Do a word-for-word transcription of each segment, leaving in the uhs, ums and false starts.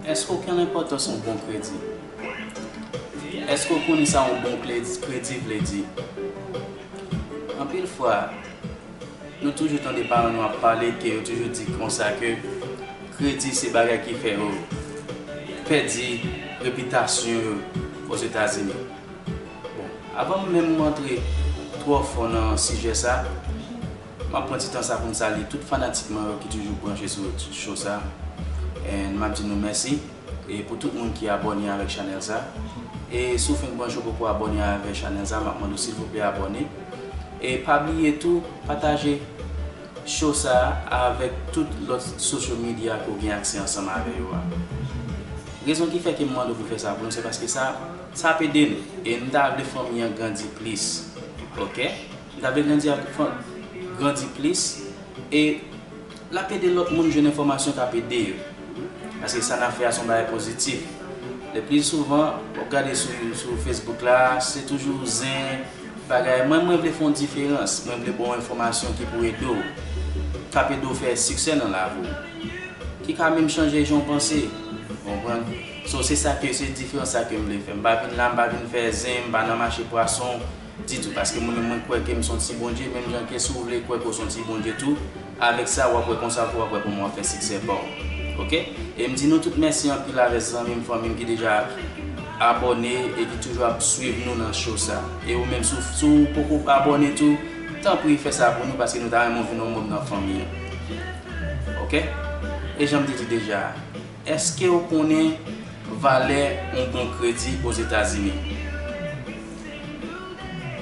Èske w konn enpòtans yon bon kredi? Èske w konnen sa yon bon kredi, kredi vle di? Anpil fwa, nou toujou tande paran nou ap pale ke yo toujou di konsa ke kredi se bagay ki fè yo pèdi repitasyon yo Ozetazini. Bon, avan m menm antre twò fon nan sijè sa, m ap pran ti tan sa pou m salye tout fanatik mwen yo ki toujou branche sou show sa. And m ap di nou mèsi. E pou tout moun ki abòne avèk chanèl sa. E si w fin branche w poko abòne avèk chanèl sa, m ap mande w silvouplè abòne. E pa bliye tou, pataje show sa avèk tout lòt social media ke w gen aksè ansanm avè yo a. Rezon ki fè ke m mande w pou fè sa pou nou, se paske sa, sa ap ede nou. E m ta vle fanmi an grandi plis. Oke? M ta vle grandi ak fan-, grandi plis. E l ap ede lòt moun jwenn enfòmasyon k ap ede yo. Paske sa n ap fè a se yon bagay pozitif. Le pli souvan, w ap gade sou, sou Facebook la, se toujou zen, bagay. Mwen, mwen vle fè yon diferans. Mwen vle ba w enfòmasyon ki pou ede w, k ap ede w fè siksè nan lavi w, ki ka menm chanje jan w panse. Ou konprann? So, se sa ke, se diferans sa ke m vle fè. M pa vin la, m pa vin fè zen, m pa nan mache pwason ditou. Paske mwen menm, mwen kwè ke m se yon ti Bondye, menm jan ke si w vle kwè ke w se yon ti Bondye tou, avèk sa, w ap wè konsa tou, w ap wè kòman w ap fè siksè pa w. Oke? E m di nou tout mèsi anpil avèk zanmi m, fanmi m ki deja abòne e ki toujou ap swiv nou nan show sa. E ou menm, si w, si w poko abòne tou, tanpri fè sa pou nou, paske nou ta renmen w vin yon manm nan fanmi an. Oke? E jan m te di deja, èske w konnen valè yon bon kredi Ozetazini?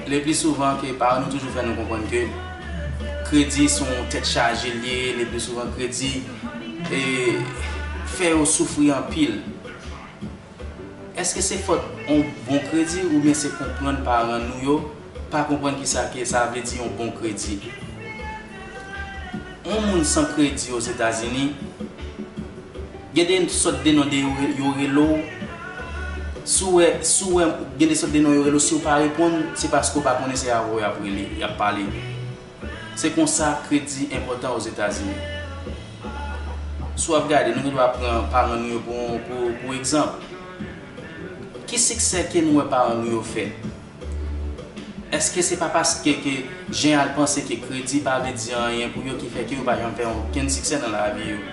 Le pli souvan ke paran nou toujou fè nou konprann ke kredi se yon tèt chaje l ye, le pli souvan kredi, e, fè yo soufri anpil. Èske se fòt yon bon kredi oubyen se konprann paran nou yo pa konprann kisa ke sa vle di yon bon kredi? Yon moun san kredi Ozetazini, gen de sòt de non de yo, yo rele w. Si w wè, si w wè, gen de sòt de non yo rele w, si w pa reponn, se paske w pa konnen se avè w y ap rele, y ap pale. Se konsa kredi enpòtan Ozetazini. Si w ap gade, nou gen dwa pran paran nou yo pou, pou, pou egzanp. Ki siksè ke nou wè paran nou yo fè? Èske se pa paske ke jan y al panse ke kredi pa vle di anyen pou yo ki fè ke yo pa janm fè okenn siksè nan lavi yo?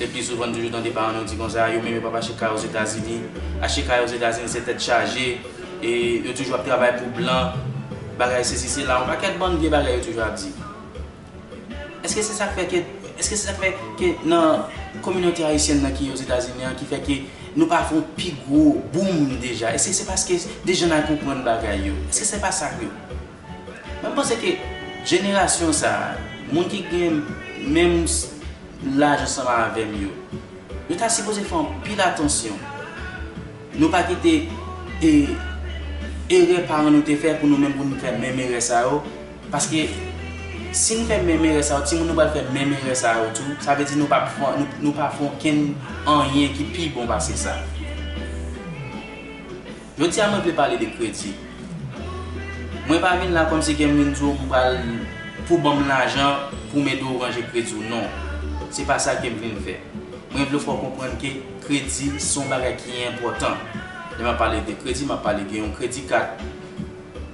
Le pli souvan, nou toujou tande paran nou di konsa, yo menm yo p ap achte kay Ozetazini. Achte kay Ozetazini, se tèt chaje. E yo toujou ap travay pou blan. Bagay sesi, sela, yon pakèt bann vye bagay yo toujou ap di. Èske se sa k fè ke, èske se sa k fè ke nan kominote ayisyèn nan ki Ozetazini an, ki fè ke nou pa fè yon pi gwo boom deja? Èske se paske deja n al konprann bagay yo? Èske se pa sa k ye? Mwen, m panse ke jenerasyon sa a, moun ki gen menm s-, laj ansanm avè m yo, nou ta sipoze fè anpil atansyon. Nou pa kite, e, erè paran nou te fè pou nou menm, pou nou fè menm erè sa yo. Paske si n fè menm erè sa yo, timoun nou pral fè menm erè sa yo tou. Sa vle di nou p ap fè, nou, nou pa fè okenn anyen ki pi bon pase sa. Jodi a, mwen vle pale de kredi. Mwen pa vin la kòmsi ke m vin di w m pral, pou w ban m lajan pou m ede w ranje kredi w. Non. Se pa sa ke m vin fè. Mwen vle fè w konprann ke kredi se yon bagay ki enpòtan. Lè m ap pale de kredi, m ap pale gen yon kredi kat.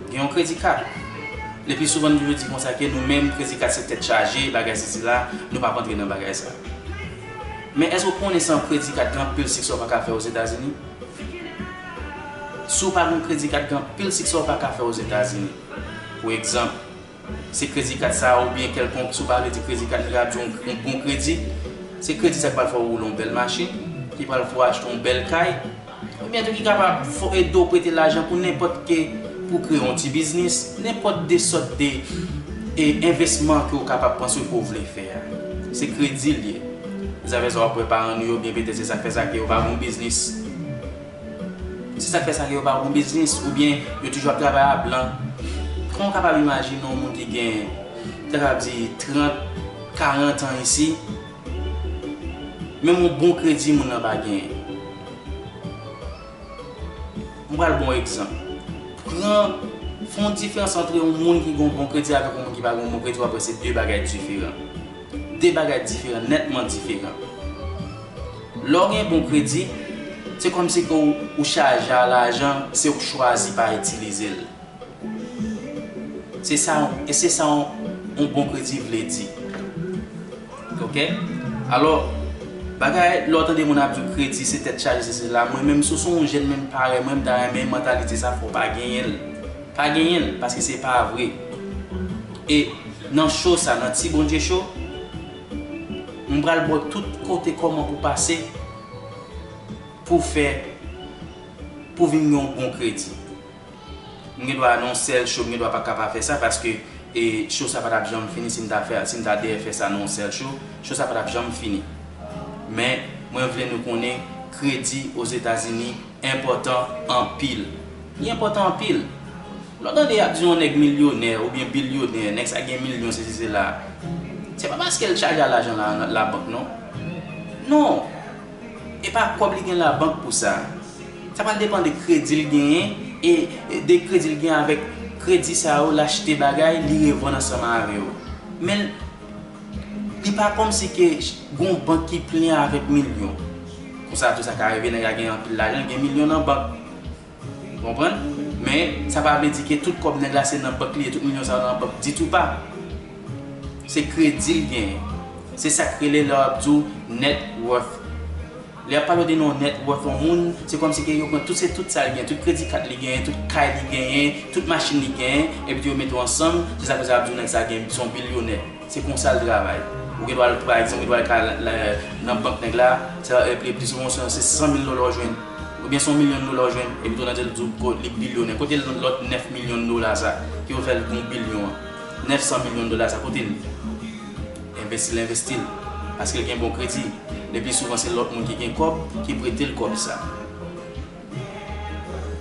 Gen yon kredi kat. Le pli souvan, nou toujou di konsa ke nou menm, kredi kat se tèt chaje, bagay sesi la, nou p ap antre nan bagay sa. Men èske w konnen san kredi kat, gen anpil siksè w pa ka fè Ozetazini? Si w pa gen kredi kat, gen anpil siksè w pa ka fè Ozetazini. Pou egzanp, se kredi kat sa a oubyen kèlkonk, si w pa vle di kredi kat, nou ka di yon, yon bon kredi. Se kredi sa ki pral fè w woule yon bèl machin, ki pral fè w achte yon bèl kay, oubyen tou ki kapab fè w, ede w prete lajan pou nenpòt ke, pou kreye yon ti biznis, nenpòt de sòt de, e, envestisman ke w kapab panse ke w vle fè a. Se kredi l ye. Sa fè sa w ap wè paran nou yo, oubyen petèt se sa k fè sa ke yo pa gen yon biznis. Se sa k fè sa ke yo pa gen yon biznis, oubyen yo toujou ap travay a blan. Kòman w kapab imajine yon moun ki gen, ta kapab di, trant, karant an isi, menm yon bon kredi moun nan pa genyen? M pral ba w egzanp. Pran, fè yon diferans ant yon moun ki gen yon bon kredi avèk yon moun ki pa gen yon bon kredi, w ap wè se de bagay diferan. De bagay diferan, nètman diferan. Lè w gen bon kredi, se kòmsi ke w, ou chaje a lajan, se ou k chwazi pa itilize l. Se sa, e se sa yon, yon bon kredi vle di. Oke? Alò, bagay, lè w tande moun ap di w kredi, se tèt chaje, se sela. Mwen menm, si w se yon jèn menm parèy mwen, m ta renmen mantalite sa, fò w pa genyen l. Pa genyen l, paske se pa vre. E nan show sa, nan Ti Bondye Show, m pral ba w tout kote kòman pou pase pou fè, pou vin gen yon bon kredi. M gen dwa nan yon sèl show, m gen dwa pa ka pa fè sa, paske, e, show sa pa t ap janm fini si m ta fè, si m ta dèyè fè sa nan yon sèl show, show sa pa t ap janm fini. Men, mwen vle nou konnen, kredi Ozetazini enpòtan anpil. Li enpòtan anpil. Lè w tande y ap di yon nèg milyonè oubyen bilyonè, nèg sa gen milyon, sesi, sela, se pa paske l chaje a lajan la, nan labank, non. Non. E pa kòb li gen labank pou sa. Sa pral depann de kredi l genyen, e, e de kredi l genyen, avèk kredi sa yo, l achte bagay, li revann ansanm avè yo. Men, li pa kòmsi ke gon bank ki plen avèk milyon. Konsa tou sa ka rive, nèg la gen anpil lajan, li gen milyon nan bank. Ou konprann? Men, sa pa vle di ke tout kòb nèg la se nan bank li ye, tout milyon sa yo nan bank, ditou pa. Se kredi l genyen. Se sa k rele lè w ap di w net worth. Lè y ap pale w de yon net worth yon moun, se kòmsi ke yo pran tout, se tout sa l genyen, tout kredi kat li genyen, tout kay li genyen, tout machin li genyen, epi tou yo mete yo ansanm, se sa k fè yo ap di w nèg sa gen, se yon bilyonè. Se konsa l travay. Ou gen dwa al, pa egzanp, ou gen dwa al ka la, la, nan bank nèg la, se, e, pli, pli souvan se, se san mil dola w jwenn, oubyen se yon milyon dola w jwenn, epi tou nan tèt ou di w li bilyonè. Kote lòt nèf milyon dola sa, ki yo fè l gon bilyon an? Nèf san milyon dola sa, kote l? Envesti l, envesti l. Paske l gen bon kredi. Le pli souvan se lòt moun ki gen kòb, ki prete l kòb sa.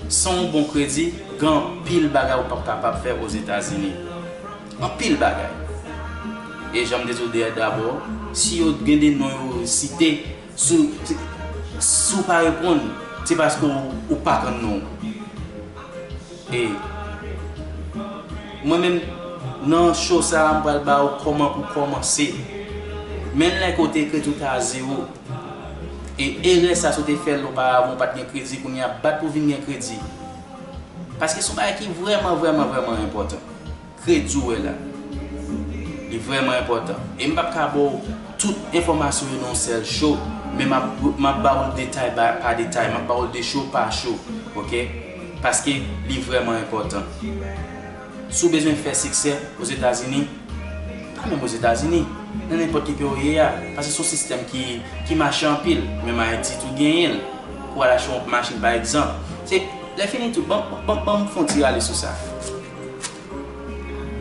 San yon bon kredi, gen anpil bagay ou p ap kapab fè Ozetazini. Anpil bagay. E jan m te di w dèyè dabò, si yo gen de non yo site, si, si, si w pa reponn, se paske w, ou pa konn non. E mwen menm, nan show sa a, m pral ba w kòman pou kòmanse. Menm lè kote kredi w te a zewo. E erè sa, si w te fè l oparavan, ou pa t gen kredi, kounye a bat pou w vin gen kredi. Paske se yon bagay ki vrèman, vrèman, vrèman enpòtan. Kredi w wè la. Li vrèman enpòtan. E m p ap ka ba w tout enfòmasyon yo nan yon sèl show, men m ap, m ap ba w l detay ba, pa detay, m ap ba w l de show pa show, oke? Paske li vrèman enpòtan. Si w bezwen fè siksè Ozetazini, pa menm Ozetazini, nan nenpòt ki peyi w ye a, paske se yon sistèm ki, ki mache anpil, menm Ayiti tou genyen l. Pou w al achte yon machin, pa egzanp. Se, lè fini tou, ban, ban, ban m fè yon ti rale sou sa.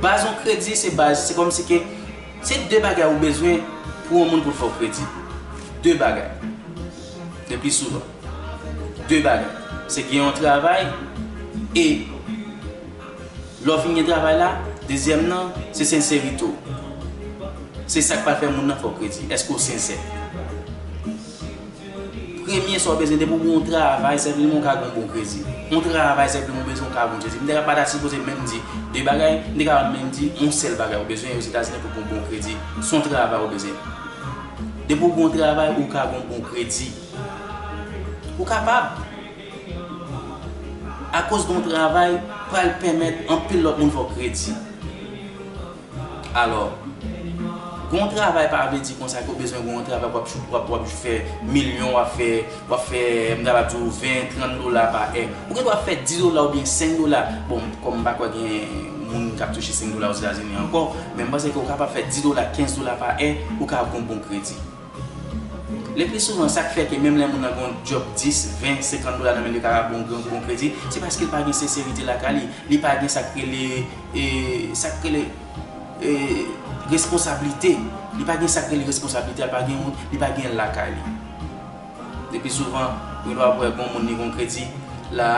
Baz yon kredi, se baz, se kòmsi ke se de bagay ou bezwen pou yon moun pou l fè w kredi. De bagay. Le pli souvan. De bagay. Se gen yon travay e lè w fin gen travay la, dezyèm nan, se senserite w. Se sa k pral fè moun nan fè w kredi. Èske w sensè? Premye sa w bezwen, depi w gen yon travay, senpleman w ka gen yon bon kredi. Yon travay, senpleman w bezwen, w ka gen yon kredi. M te ka pa ta sipoze menm di de bagay, m te ka menm di yon sèl bagay ou bezwen Ozetazini pou gen yon bon kredi. Se yon travay ou bezwen. Depi w gen yon travay, ou ka gen yon bon kredi. Ou kapab. Akoz gen yon travay pral pèmèt anpil lòt moun fè w kredi. Alò, gen yon travay pa vle di konsa ke w bezwen gen yon travay w ap, w ap, w ap fè milyon, w ap fè, w ap fè, m ta va di w ven, trant dola pa è. Ou gen dwa fè dis dola oubyen senk dola. Bon, kòm m pa kwè gen moun k ap touche senk dola Ozetazini ankò, men m panse ke w kapab fè dis dola, kenz dola pa è, ou ka gen yon bon kredi. Le pli souvan, sa k fè ke menm lè moun nan gen yon djòb dis, ven, senkant dola nan men l, li ka bon, bon, bon kredi, se paske l pa gen senserite lakay li, li pa gen sa k rele, e, sa k rele, e, responsablite. Li pa gen sa k rele responsablite, li pa gen yon, li pa gen lakay li. Le pli souvan, ou gen dwa wè yon moun li gen yon kredi la,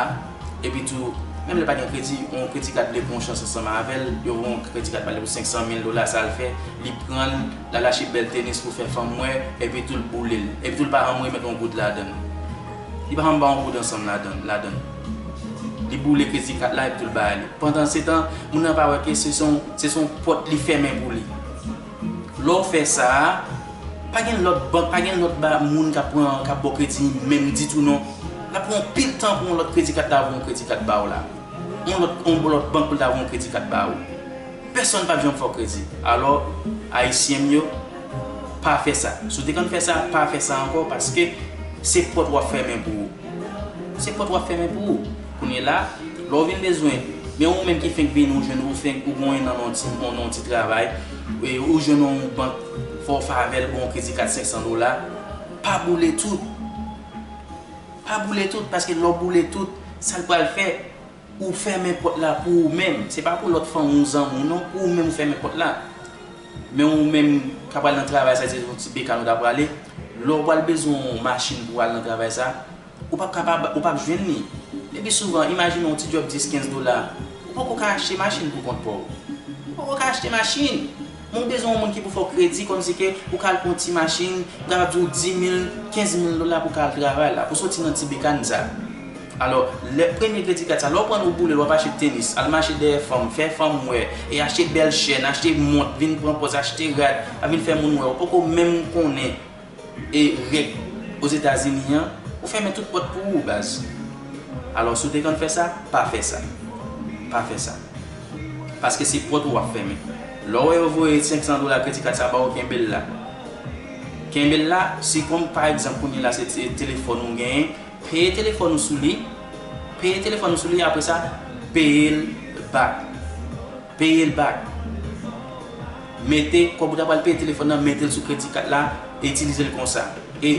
epi tou, menm lè pa gen kredi, yon kredi kat vle pran yon chans ansanm avè l, yo voye yon kredi kat ba li pou senk san mil dola, sa l fè, li pran l, l al achte bèl tenis pou fè fanm wè, epi tou l boule l. Epi tou l pa janm remèt yon goud ladan l. Li pa janm ba yon goud ansanm ladan, ladan l. Li boule kredi kat la, epi tou l bay li. Pandansetan, moun nan pa wè ke se son, se son pòt li fèmen pou li. Lè w fè sa a, Pa gen lòt bank, pa gen lòt ba moun k ap pran, k ap ba w kredi menm ditou non. L ap pran yon pil tan pou yon lòt kredi kat ta voye yon kredi kat ba w la. Yon lòt, yon lòt bank pou l ta voye yon kredi kat ba ou. Pèsonn p ap janm fè w kredi. Alò, Ayisyen m yo, pa fè sa. Si w te konn fè sa, pa fè sa ankò, paske se pòt w ap fèmen pou ou. Se pòt w ap fèmen pou ou. Kounye la, lè w vin bezwen, men ou menm ki fenk vini, ou jwenn, ou fenk, ou gen nan yon ti, nan yon ti travay, e ou jwenn yon bank, fè w fè avè l, bon, kredi kat senk san dola, pa boule tout. Pa boule tout, paske lè w boule tout, sa l pral fè, ou fèmen pòt la pou ou menm. Se pa pou lòt fanmi w, zanmi w, non, pou ou menm ou fèmen pòt la. Men ou menm k ap al nan travay sa, se yon ti bekàn ou ta prale. Lè w pral bezwen yon machin pou w al nan travay sa, ou p ap kapab, ou p ap jwenn li. Epi souvan, imajine yon ti djòb dis, kenz dola, ou poko ka achte machin pou kont pa w. Ou poko ka achte machin. Men ou bezwen yon moun ki pou fè w kredi, kòmsi ke ou ka al pran yon ti machin, m kapab di w dis mil, kenz mil dola pou w ka al travay la, pou w soti nan ti bekàn sa. Alò, lè premye kredi kat sa, lè w pran l ou boule l, w ap achte tenis, al mache dèyè fanm, fè fanm wè, e achte bèl chèn, achte mont, vin pran pòz, achte rad, ap vin fè moun wè, ou poko menm konnen e règ Ozetazini an, ou fèmen tout pòt pou ou, baz. Alò, si w te konn fè sa, pa fè sa. Pa fè sa. Paske se pòt ou w ap fèmen. Lè w wè yo voye senk san dola kredi kat sa ba w, kenbe l la. Kenbe l la, si kòm pa egzanp kounye la se te-, telefòn ou genyen, peye telefòn ou sou li, peye telefòn ou sou li, apre sa, peye l back. Peye l back. Mete kòb ou ta pral peye telefòn nan, mete l sou kredi kat la, e itilize l konsa. E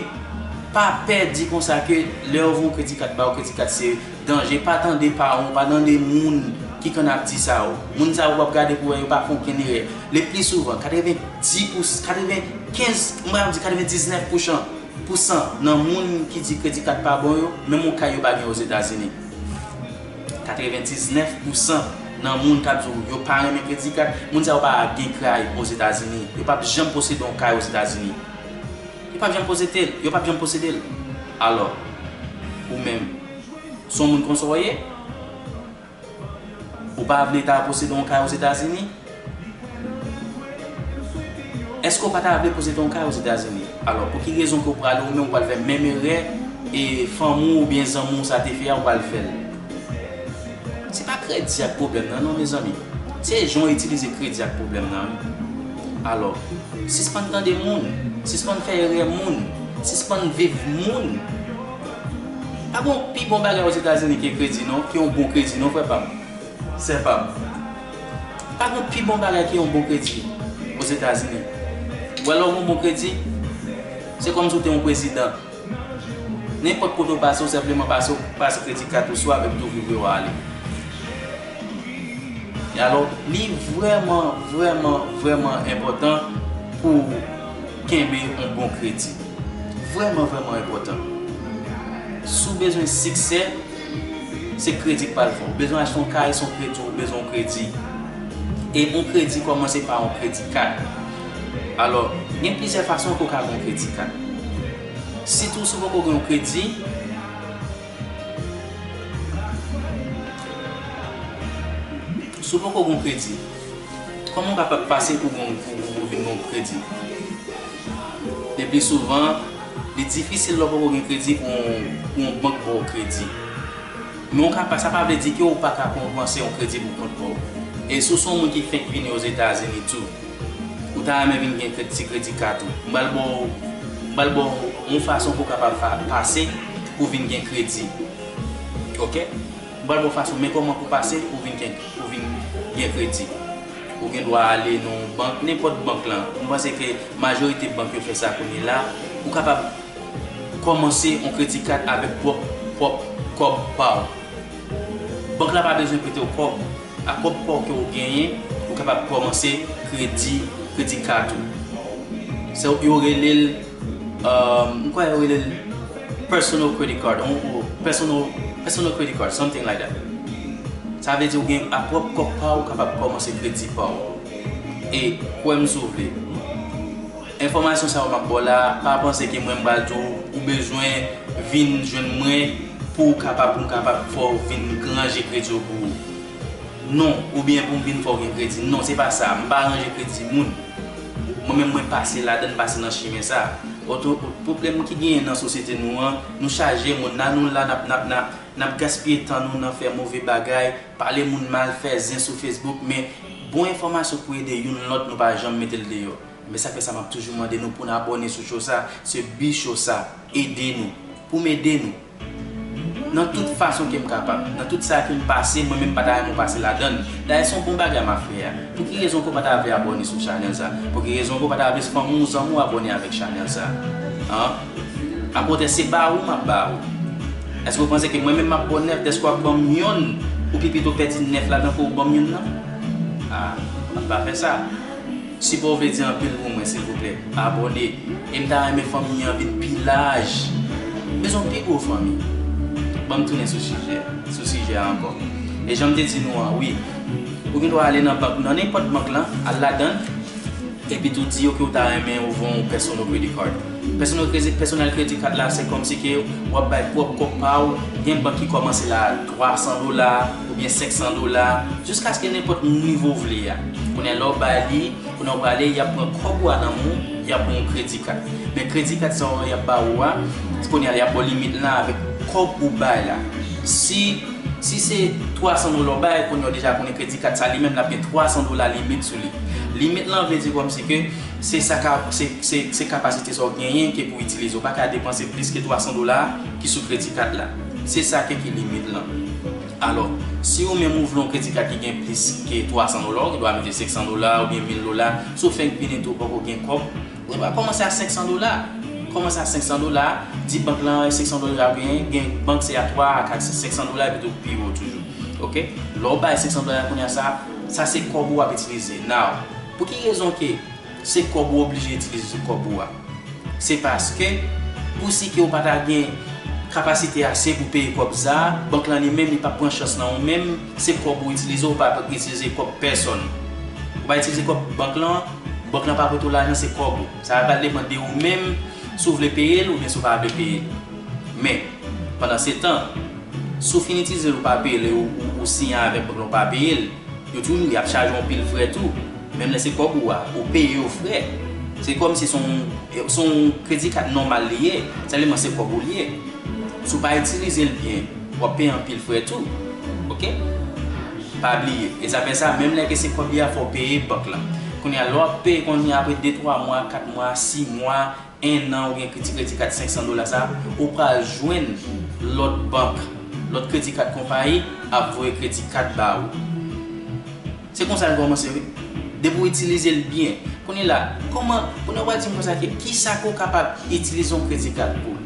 pa pè di konsa ke lè yo voye yon kredi kat ba ou, kredi kat se danje. Pa tande paran w, pa tande moun ki konn ap di sa yo. Moun sa yo w ap gade pou wè yo pa fè okenn erè. Le pli souvan, katrevenndis pou, katrevenkenz, m pa di katrevendiznèf pousan, pousan nan moun ki di kredi kat pa bon yo, menm yon kay yo pa gen Ozetazini. Katrevendiznèf pousan nan moun k ap di w yo pa renmen kredi kat, moun sa yo pa gen kay Ozetazini. Yo p ap janm posede yon kay Ozetazini. Yo p ap janm posede l, yo p ap janm posede l. Alò, ou menm, se yon moun konsa w ye? Ou pa vle ta posede yon kay Ozetazini? Èske w pa ta vle posede yon kay Ozetazini? Alò, pou ki rezon ke w prale, ou menm ou pral fè menm erè e fanmi w oubyen zanmi w sa te fè a, ou pral fè l? Se pa kredi ak pwoblèm nan, non, mezanmi. Se jan w itilize kredi ak pwoblèm nan, wi. Alò, sispann tande moun, sispann fè erè moun, sispann viv moun. Pa gon pi bon bagay Ozetazini ke kredi, non, ke yon bon kredi, non, frè pa m. Sè pa m. Pa gen pi bon bagay ke yon bon kredi Ozetazini. Ou wè lè w gen yon bon kredi, se kòmsi w te yon prezidan. Nenpòt kote w pase, w senpleman pase, w pase kredi kat ou sou avèk tou vivre w ale. E alò, li vrèman, vrèman, vrèman enpòtan pou w kenbe yon bon kredi. Vrèman, vrèman enpòtan. Si w bezwen siksè, se kredi k pral fè w. Ou bezwen achte yon kay, se yon kredi, ou bezwen yon kredi. E yon kredi kòmanse pa yon kredi kat. Alò, gen plizyè fason ke w ka gen yon kredi kat. Sitou si w poko gen yon kredi, si w poko gen yon kredi, kòman w kapab pase pou gen, pou, pou vin gen yon kredi? Le pli souvan, li difisil lè w poko gen kredi pou yon, pou yon bank ba w kredi. Men w ka pa, sa pa vle di ke w pa ka kòmanse yon kredi pou kont pa w. E si w se yon moun ki fenk vini Ozetazini tou, ou ta renmen vin gen kredi, ti kredi kat ou, m pral ba w, m pral ba w yon fason pou w kapab fa-, pase pou vin gen kredi. Oke? M pral ba w fason, men kòman pou pase pou vin gen, pou vin gen kredi. Ou gen dwa ale nan yon bank, nenpòt bank lan. M panse ke majorite bank yo fè sa kounye la. Ou kapab kòmanse yon kredi kat avèk pwòp, pwòp kòb pa w. Bank la pa bezwen prete w kòb. Ak kòb pa w ke w genyen, ou kapab kòmanse kredi, kredi kat ou. Se yo rele l, um, m kwè yo rele l personal credit card, on, on, personal, personal credit card, something like that. Sa vle di ou gen a pwòp kòb pa w, ou kapab kòmanse kredi pa w. E kwè m si w vle. Enfòmasyon sa yo m ap ba w la, pa panse ke mwen m pral di w ou bezwen vin jwenn mwen pou w kapab, pou m kapab fè w vin ranje kredi w pou ou. Non, oubyen pou m vin fè w gen kredi. Non, se pa sa. M pa ranje kredi moun. Mwen menm mwen pase ladan, pase nan chimen sa. Oto, pwoblèm ki genyen nan sosyete nou an, nou chaje moun, nan nou la n ap, n ap, n ap, n ap gaspiye tan nou nan fè move bagay, pale moun mal, fè zen sou Facebook, men bon enfòmasyon pou ede youn lòt, nou pa janm mete l deyò. Men sa k fè sa m ap toujou mande nou pou n abòne sou cho sa, se bi cho sa, ede nou, pou m ede nou. Nan tout fason ke m kapab, nan tout sa ke m pase, mwen menm m pa ta renmen w pase ladan l. Dayè, se yon bon bagay m ap fè a. Pou ki rezon ke w pa ta vle abòne sou chanèl sa? Pou ki rezon ke w pa ta vle fanmi w, zanmi w abòne avèk chanèl sa? An? Akontè, se ba ou m ap ba ou. Èske w panse ke mwen menm m ap ba w nèf dèske w ap ban m yonn, ou pi pito pèdi nèf ladan ke w ban m yonn nan? A, m ap pa fè sa. Sipò w vle di anpil pou mwen, silvouplè. Abòne. E m ta renmen fanmi an vin pi laj. Bezwen pi gwo fanmi. Ban m tounen sou sijè, sou sijè a ankò. E jan m te di nou an, wi. Ou gen dwa ale nan bank, nan nenpòt bank lan, al ladan l, epi tou di yo ke w ta renmen ouvri yon personal credit card. Personal credit, personal credit card la, se kòmsi ke w ap bay pwòp kòb pa w. Gen bank ki kòmanse la twa san dola oubyen senk san dola, jiskaske nenpòt nivo w vle a. Kounye a, lè w bay li, kounye a w prale, y ap pran kòb ou a nan men w, y ap ba w yon kredi kat. Men kredi kat sa w, y ap ba ou a, kounye a, y ap ba w limit lan avèk kòb ou bay la. Si, si se twa san dola w bay, kounye a w deja konnen kredi kat sa li menm, l ap gen twa san dola limit sou li. Limit lan vle di kòmsi ke se sa ka, se, se, se kapasite sa w genyen ke pou itilize. Ou pa ka depanse plis ke twa san dola ki sou kredi kat la. Se sa ke ki limit lan. Alò, si ou menm ou vle yon kredi kat ki gen plis ke twa san dola, ou gen dwa mete senk san dola oubyen mil dola. Si w fenk vini tou, ou poko gen kòb, ou gen dwa kòmanse a senk san dola. Kòmanse a senk san dola, di bank lan, senk san dola w genyen, gen bank se a twa a kat, senk san dola epi tou pi wo toujou. Oke? Lè w bay senk san dola kounye a sa, sa se kòb ou w ap itilize. Now, pou ki rezon ke se kòb ou oblije itilize sou kòb ou a? Se paske, pou si ke ou pa ta gen kapasite ase pou peye kòb sa, bank lan li menm, li p ap pran chans nan ou menm, se kòb ou itilize, ou pa itilize kòb pèsonn. Ou pa itilize kòb bank lan, bank lan pa prete w lajan, se kòb ou. Sa va depann de ou menm, si w vle peye l oubyen si w pa vle peye l. Men, pandan se tan, si w fin itilize l, ou pa peye l, ou, ou, ou siyen avèk bank lan, ou pa peye l, yo toujou, y ap chaje w anpil frè tou. Menm lè se kòb ou a, ou peye yo frè. Se kòmsi se yon, se yon kredi kat nòmal li ye, sèlman se kòb ou li ye. Si w pa itilize l byen, w ap peye anpil frè tou. Oke? Pa bliye. E sa fè sa, menm lè ke se kòb li a, fò w peye bank lan. Kounye a, lè w ap peye kounye a, apre de twa mwa, kat mwa, sis mwa, en an, ou gen ti kredi kat senk san dola sa, ou pral jwenn lòt bank, lòt kredi kat konpayi ap voye kredi kat ba ou. Se konsa l kòmanse, wi. Depi w itilize l byen. Kounye la, kòman, kounye a w pral di m konsa ke, kisa ke w kapab itilize yon kredi kat pou l?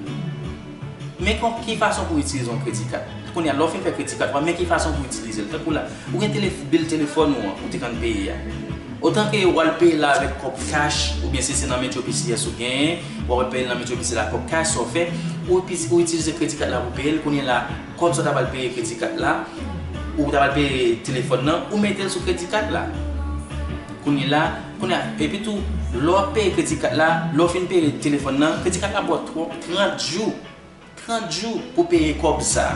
Men kon, ki fason pou w itilize yon kredi kat? Kounye a, lè w fin fè kredi kat ou a, men ki fason pou w itilize l. Tankou la, ou gen telef-, bil telefòn ou an, ou te konn peye a. Otan ke w al peye l avèk kòb kach, oubyen si se nan Metro P C S ou genyen, w al peye l nan Metro P C S la kòb kach, sa w fè, ou pi-, ou itilize kredi kat la pou peye l, kounye la, kòb sa w ta pral peye kredi kat la, ou ta pral peye telefòn nan, ou mete l sou kredi kat la. Kounye la, kounye a, epi tou, lè w ap peye kredi kat la, lè w fin peye telefòn nan, kredi kat la ba w twa, trant jou. Trant jou pou peye kòb sa.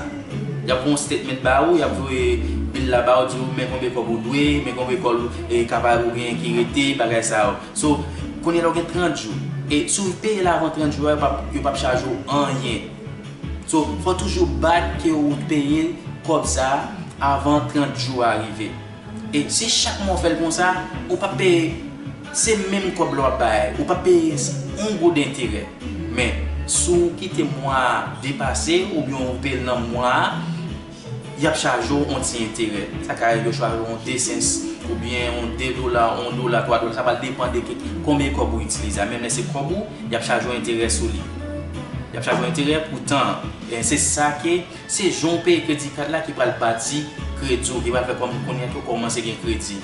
Y ap voye yon statement ba ou, y ap voye bil la ba ou, di w men konbyen kòb ou dwe, men konbyen kòb, e, kapab ou genyen ki rete, bagay sa yo. So, kounye la ou gen trant jou. E si w peye l avan trant jou a, yo p ap, yo p ap chaje w anyen. So, fò toujou bat ke ou peye kòb sa avan trant jou a rive. E si chak mwa w fè l konsa, ou p ap peye, se menm kòb la w ap bay, ou p ap peye yon goud enterè. Men, si w kite mwa a depase, oubyen w peye l nan mwa a, y ap chaje w yon ti enterè. Sa ka rive yo chaje w yon de sens, oubyen yon de dola, yon dola, twa dola, sa pral depann de ke, konbyen kòb ou itilize a. Menm lè se kòb ou, y ap chaje w enterè sou li. Y ap chaje w enterè pou tan an. E se sa ke Se jan w peye kredi kat la ki pral bati kredi w, ki pral fè kòm kounye a ke w kòmanse gen kredi.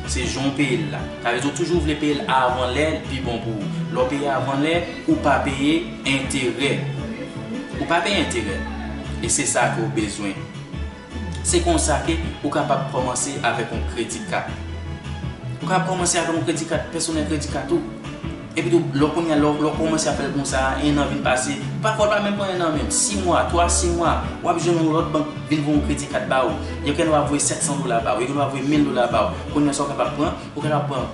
Se jan w peye l la. Sa vle di w toujou vle peye l avan lè, l pi bon pou ou. Lè w peye avan lè, ou pa peye enterè. Ou pa peye enterè. E se sa ke w bezwen. Se konsa ke ou kapab kòmanse avèk yon kredi kat. Ou kapab kòmanse avèk yon kredi kat, pèsonèl kredi kat ou. Epi tou, lè w kounye a, lè w, lè w kòmanse ap fè l konsa, en an vin pase. Pafwa, l pa menm pran en an menm. Sis mwa, twa, sis mwa, w ap jwenn yon lòt bank vin voye yon kredi kat ba ou. Yo gen dwa voye sèt san dola ba ou, yo gen dwa voye mil dola ba ou. Kounye a, sa w kapab pran, ou kapab pran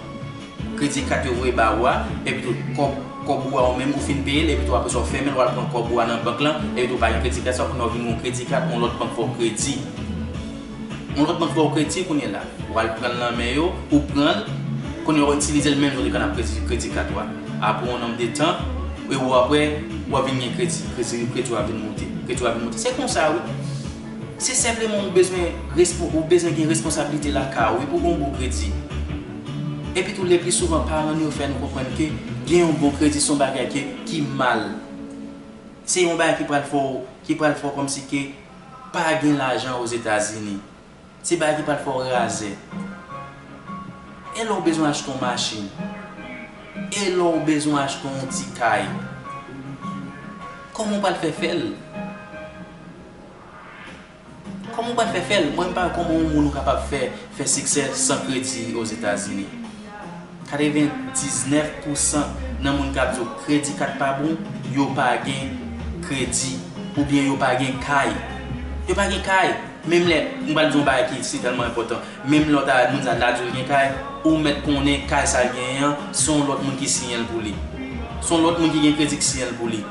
kredi kat yo voye ba ou a, epi tou kòb, kòb ou a ou menm ou fin peye l, epi tou apre sa w fèmen l, w al pran kòb ou a nan bank lan, epi tou w pa gen kredi kat sa, kounye a w vin gen yon kredi kat, yon lòt bank fè w kredi. Yon lòt bank fè w kredi kounye a la. W al pran l nan men yo, ou pran l, kounye a w itilize l menm jan w te konn ap kredi, kredi kat ou a. Apre yon nonb de tan, e ou apre, w ap vin gen kredi, kredi, kredi w ap vin moute, kredi w ap vin moute. Se konsa wi. Se senpleman ou bezwen respo-, ou bezwen gen responsablite lakay ou wi pou gen yon bon kredi. Epi tou, le pli souvan, paran nou yo fè nou konprann ke gen yon bon kredi se yon bagay ke, ki mal. Se yon bagay ki pral fè w, ki pral fè w kòmsi ke pa gen lajan Ozetazini. Se bagay ki pral fè w razè. E lè w bezwen achte yon machin? E lè w bezwen achte yon ti kay? Kòman w pral fè fè l? Kòman w pral fè fè l? Mwen, m pa wè kòman yon moun ou kapab fè, fè siksè san kredi Ozetazini. Katrevendiznèf pousan nan moun k ap di w kredi kat pa bon, yo pa gen kredi, oubyen yo pa gen kay. Yo pa gen kay. Menm lè, m pral di w yon bagay ki si tèlman enpòtan, menm lè w ta, moun sa ta di w l gen kay, ou mèt konnen kay sa l genyen an, se yon lòt moun ki siyen l pou li. Se yon lòt moun ki gen kredi ki siyen l pou li.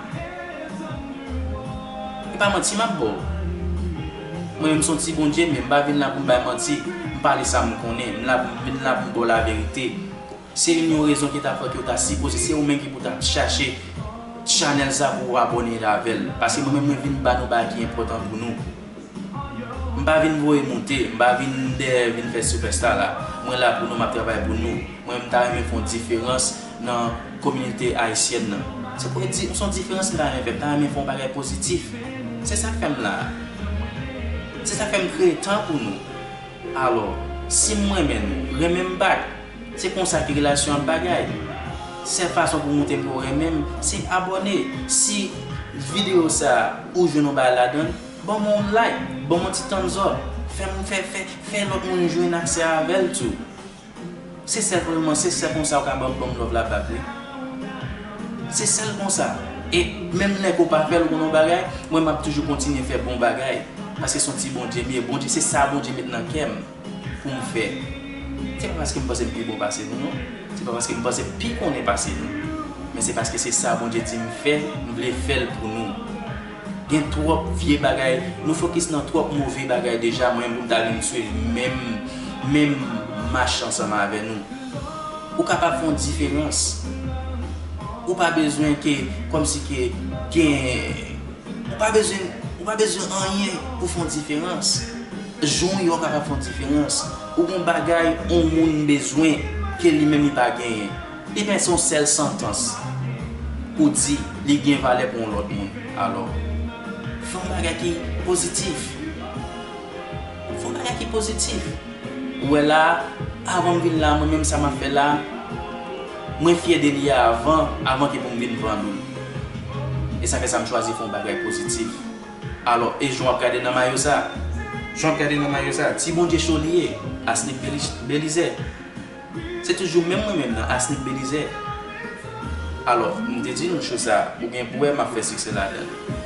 E pa manti m ap ba w. Mwen menm se yon ti Bondye m ye, m pa vin la pou m bay manti, m pale sa m konnen, m la, m vin la pou m ba w laverite. Se youn yon rezon ki ta fè ke w ta sipoze, se ou menm ki pou ta chache chanèl sa pou w abòne avè l. Paske mwen menm mwen vin ba nou bagay ki enpòtan pou nou. M pa vin voye moute, m pa vin dèyè vin fè sipèsta la. Mwen la pou nou, m ap travay pou nou. Mwen, m ta renmen fè yon diferans nan kominote ayisyèn nan. Se pou di, se yon diferans m ta renmen fè, m ta renmen fè yon bagay pozitif. Se sa k fè m la. Se sa k fè m kreye tan pou nou. Alò, si m renmen nou, renmen m back. Se konsa ke relasyon ap bagay. Sèl fason pou w montre m ke w renmen m, se abòne. Si videyo sa a ou jwenn yon bagay ladan l, ban m yon like, ban m yon ti thumbs up. Fè m fè, fè, fè lòt moun jwenn aksè avè l tou. Se sèl vrèman, se sèl konsa ou ka ban m, ban m love la back wi. Se sèl konsa. E menm lè ke w pa fè l, ou konn yon bagay, mwen m ap toujou kontinye fè bon bagay. Paske se yon ti Bondye m ye. Bondye, se sa Bondye met nan kè m pou m fè. Se pa paske m panse m pi bon pase nou, non. Se pa paske m panse m pi konnen pase nou. Men se paske se sa Bondye di m fè, m vle fè l pou nou. Gen twòp vye bagay, nou fokis nan twòp move bagay deja, mwen menm pou m ta vin swiv menm, menm mach ansanm avè nou. Ou kapab fè yon diferans. Ou pa bezwen ke, kòmsi ke, gen Ou pa bezwen, ou pa bezwen anyen pou fè yon diferans. Jou w ye w kapab fè yon diferans. Ou gon bagay yon moun bezwen ke li menm li pa genyen. Li gen yon sèl santans pou di li gen valè pou yon lòt moun. Alò, fè yon bagay ki pozitif. Fè yon bagay ki pozitif. Ou wè la, avan m vin la, mwen menm sa m ap fè la, mwen fyè de li avan, avan ke pou m vin vann ou l. E sa fè sa m chwazi fè yon bagay pozitif. Alò, e jan w ap gade nan mayo sa, jan w ap gade nan mayo sa, ti Bondye cho li ye, Asnick Beli-, Belizaire. Se toujou menm mwen menm nan, Asnick Belizaire. Alò, m te di nou cho sa, ou gen pou wè m ap fè siksè ladan l.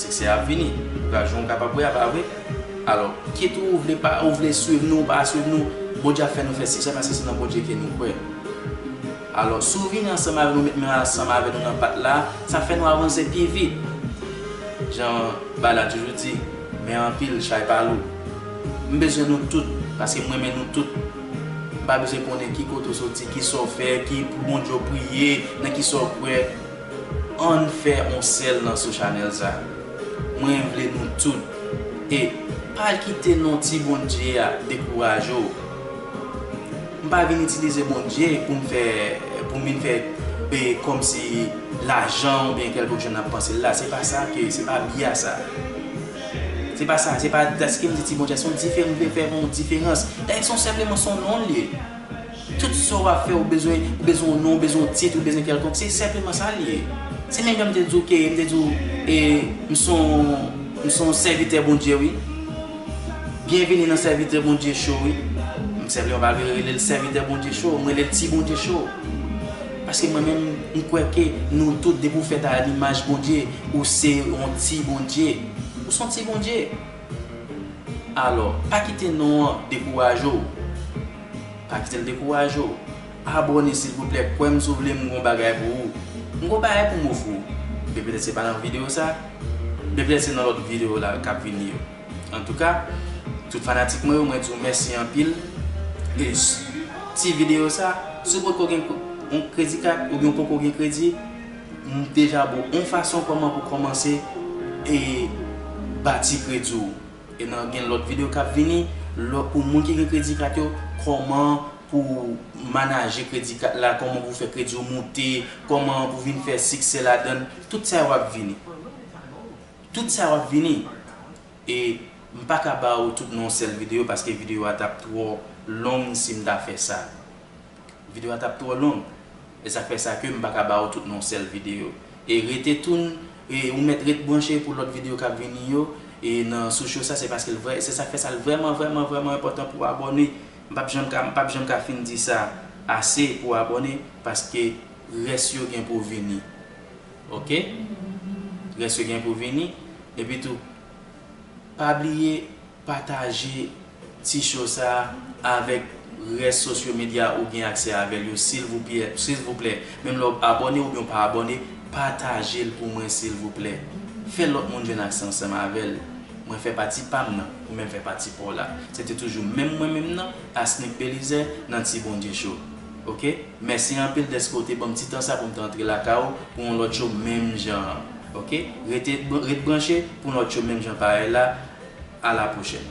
Siksè a ap vini. Ou ka jwenn, ou kapab wè a, pa vre? Alò, kit ou vle pa, ou vle swiv nou, ou pa swiv nou, Bondye ap fè nou fè siksè paske se nan Bondye ke nou kwè. Alò, si w vini ansanm avè nou, met men ansanm avè nou nan pat la, sa fè nou avanse pi vit. Jan bagay la toujou di, men anpil, chay pa lou. M bezwen nou tout, paske m renmen nou tout. M pa bezwen konnen ki kote w soti, kisa w fè, ki pou Bondye w priye, nan kisa w kwè. Ann fè yon sèl nan sou chanèl sa. Mwen vle nou tout. E pa kite non ti Bondye a dekouraje w. M pa vin itilize Bondye pou m fè, pou m vin fè, e, kòmsi lajan oubyen kèlkonk jan n ap panse l la. Se pa sa ke, se pa bi a sa. Se pa sa, se pa, dèske m di ti Bondye, se yon diferan, m vle fè yon diferans. Dayè, se yon senpleman se yon non l ye. Tout sa w ap fè, ou bezwen, ou bezwen yon non, ou bezwen yon tit, ou bezwen kèlkonk, se senpleman sa l ye. Se menm jan m te di w ke, m te di w, e, m se yon, m se yon sèvitè Bondye, wi. Byenvini nan Sèvitè Bondye Show, wi. M senpleman pa vle rele l Sèvitè Bondye Show, m rele l Ti Bondye Show. Paske mwen menm, m kwè ke nou tout, depi w fèt a limaj Bondye, ou se yon ti Bondye. Ou se yon ti Bondye. Alò, pa kite non an dekouraje w. Pa kite l dekouraje w. Abòne silvouplè, kwè m si w vle m gon bagay pou ou. M gon bagay pou m ofri w. Men petèt se pa nan videyo sa, men petèt se nan lòt videyo la k ap vini yo. Antouka, tout fanatik mwen yo, mwen di w mèsi anpil. E s- ti videyo sa, si w poko gen yon kredi kat oubyen w poko gen kredi, m deja ba w yon fason kòman pou kòmanse e bati kredi w. E nan gen lòt videyo k ap vini, lò- pou moun ki gen kredi kat yo, kòman pou manaje kredi kat la, kòman pou fè kredi w moute, kòman pou vin fè siksè ladan l, tout sa yo ap vini. Tout sa yo ap vini. E m pa ka ba ou tout nan yon sèl videyo paske videyo a t ap twò long si m ta fè sa. Videyo a t ap twò long. E sa k fè sa ke m pa ka ba ou tout nan yon sèl videyo. E rete tune, e ou mèt ret branche pou lòt videyo k ap vini yo. E nan sou show sa, se paske l vrè, se sa k fè sa l vrèman, vrèman, vrèman enpòtan pou w abòne. M p ap janm ka, m p ap janm ka fin di sa ase pou w abòne, paske rès yo gen pou vini. Oke? Rès yo gen pou vini. Epi tou, pa bliye pataje ti show sa avèk rès sosyo medya ou gen aksè avè l yo, silvouplè, silvouplè. Menm lè w abòne oubyen w pa abòne, pataje l pou mwen, silvouplè. Fè lòt moun jwenn aksè ansanm avè l. Mwen fè pati pa m nan, ou menm fè pati pa w la. Se te toujou menm mwen menm nan, Asnick Belizaire, nan Ti Bondye Show. Oke? Mèsi anpil dèske w te ban m ti tan sa pou m te antre lakay ou pou yon lòt show menm jan an. Oke? Rete, ret branche pou yon lòt show menm jan parèy la. A la pwochèn.